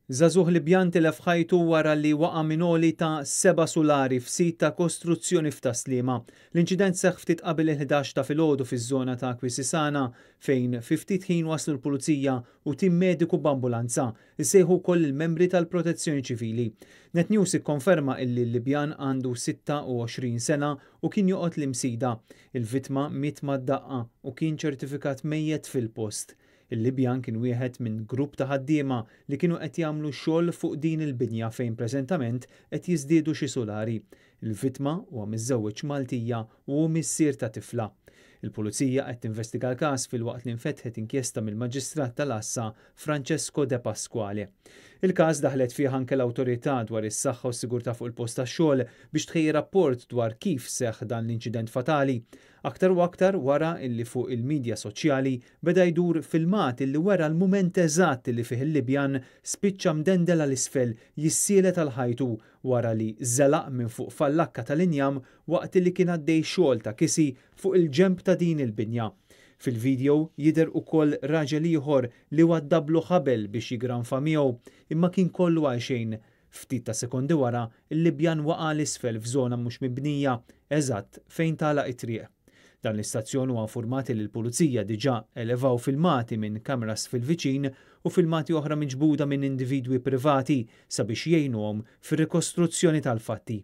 Żagħżugħ Libjan tilef ħajtu wara li waqa' minn għoli ta' seba' sulari f'sit ta' kostruzzjoni f'Tas-Sliema. L-inċident seħħ ftit qabel il-11 ta' filgħodu fiż-żona ta' Quisisana fejn fi ftit ħin waslu l-Pulizija u tim mediku b'ambulanza. Issejħu wkoll il-membri tal-Protezzjoni Ċivili. Net News ikkonferma illi l-Libjan għandu 26 sena u kien joqgħod l-Imsida. Il-vittma miet mad-daqqa u kien ċertifikat mejjet fil-post. Il-Libjan kien wieħed minn grupp ta' ħaddiema li kienu qed jagħmlu xogħol fuq din il-binja fejn preżentament qed jiżdiedu xi sulari. Il-vittma huwa miżżewweġ Maltija u hu missier ta' tifla. Il-Pulizija qed tinvestiga l-każ filwaqt li nfetħet inkjesta mill-Maġistrat tal-Għassa Francesco De Pasquale. Il-każ daħlet fih anke l-Awtorità dwar is-Saħħa u s-Sigurtà fuq il-Post tax-Xogħol biex tħejji rapport dwar kif seħħ dan l-inċident fatali. Aktar u aktar wara illi fuq il-midja soċjali beda jdur filmat illi wera l-mument eżatt illi fih il-Libjan spiċċa mdendel għal isfel jissielet għal ħajtu wara li żelaq minn fuq fallakka tal-injam waqt illi kien għaddej xogħol ta' kisi fuq il-ġenb ta' din il-binja. Fil-video jidher ukoll raġel ieħor li waddablu ħabel biex jigranfa miegħu imma kien kollu għalxejn. Ftit ta' sekondi wara, il-Libjan waqa' 'l isfel f'żona mhux mibnija, eżatt fejn tagħlaq it-triq. Dan l-istazzjon huwa infurmat li l-Pulizija diġà elevaw filmati minn cameras fil-viċin u filmati oħra miġbuda minn individwi privati sabiex jgħinuhom fir-rikostruzzjoni tal-fatti.